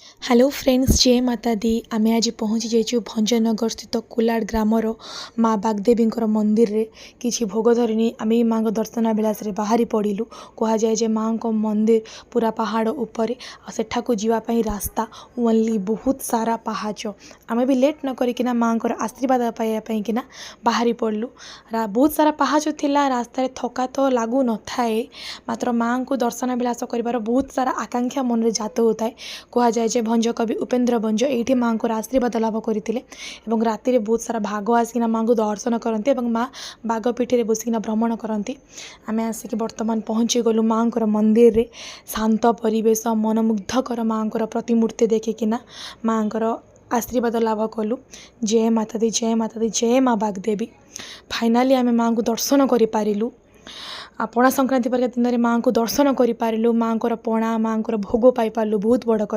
Hello friends, ଜୟ ମାତା ଦି। ଆମେ ଆଜି ପହଞ୍ଚି ଯାଇଛୁ ଭଞ୍ଜନଗର ସ୍ଥିତ କୁଲାଡ଼ ଗ୍ରାମର ମା ବାଗଦେବୀଙ୍କର ମନ୍ଦିରରେ। କିଛି ଭୋଗ ଧରିନି ଆମେ ମାଆଙ୍କ ଦର୍ଶନ ଅଭିଳାଷରେ ବାହାରି ପଡ଼ିଲୁ। କୁହାଯାଏ ଯେ ମାଆଙ୍କ ମନ୍ଦିର ପୁରା ପାହାଡ଼ ଉପରେ ଆଉ ସେଠାକୁ ଯିବା ପାଇଁ ରାସ୍ତା ଓନ୍ଲି ବହୁତ ସାରା ପାହାଚ। ଆମେ ବି ଲେଟ୍ ନ କରିକିନା ମାଆଙ୍କର ଆଶୀର୍ବାଦ ପାଇବା ପାଇଁକିନା ବାହାରି ପଡ଼ିଲୁ। ବହୁତ ସାରା ପାହାଚ ଥିଲା ରାସ୍ତାରେ, ଥକା ତ ଲାଗୁନଥାଏ, ମାତ୍ର ମାଆଙ୍କୁ ଦର୍ଶନ ଅଭିଳାଷ କରିବାର ବହୁତ ସାରା ଆକାଂକ୍ଷା ମନରେ ଜାତ ହେଉଥାଏ। କୁହାଯାଏ ଯେ ଭଞ୍ଜ କବି ଉପେନ୍ଦ୍ର ଭଞ୍ଜ ଏଇଠି ମାଆଙ୍କର ଆଶୀର୍ବାଦ ଲାଭ କରିଥିଲେ ଏବଂ ରାତିରେ ବହୁତ ସାରା ବାଘ ଆସିକିନା ମାଆଙ୍କୁ ଦର୍ଶନ କରନ୍ତି ଏବଂ ମା ବାଘ ପିଠିରେ ବସିକିନା ଭ୍ରମଣ କରନ୍ତି। ଆମେ ଆସିକି ବର୍ତ୍ତମାନ ପହଞ୍ଚିଗଲୁ ମାଆଙ୍କର ମନ୍ଦିରରେ। ଶାନ୍ତ ପରିବେଶ, ମନମୁଗ୍ଧକର ମାଆଙ୍କର ପ୍ରତିମୂର୍ତ୍ତି ଦେଖିକିନା ମାଆଙ୍କର ଆଶୀର୍ବାଦ ଲାଭ କଲୁ। ଜୟ ମାତା ଦି, ଜୟ ମାତା ଦି, ଜୟ ମା ବାଗଦେବୀ। ଫାଇନାଲି ଆମେ ମାଆଙ୍କୁ ଦର୍ଶନ କରିପାରିଲୁ ଆଉ ପଣା ସଂକ୍ରାନ୍ତି ପରିକା ଦିନରେ ମାଆଙ୍କୁ ଦର୍ଶନ କରିପାରିଲୁ। ମାଆଙ୍କର ପଣା, ମାଆଙ୍କର ଭୋଗ ପାଇପାରିଲୁ, ବହୁତ ବଡ଼ କଥା।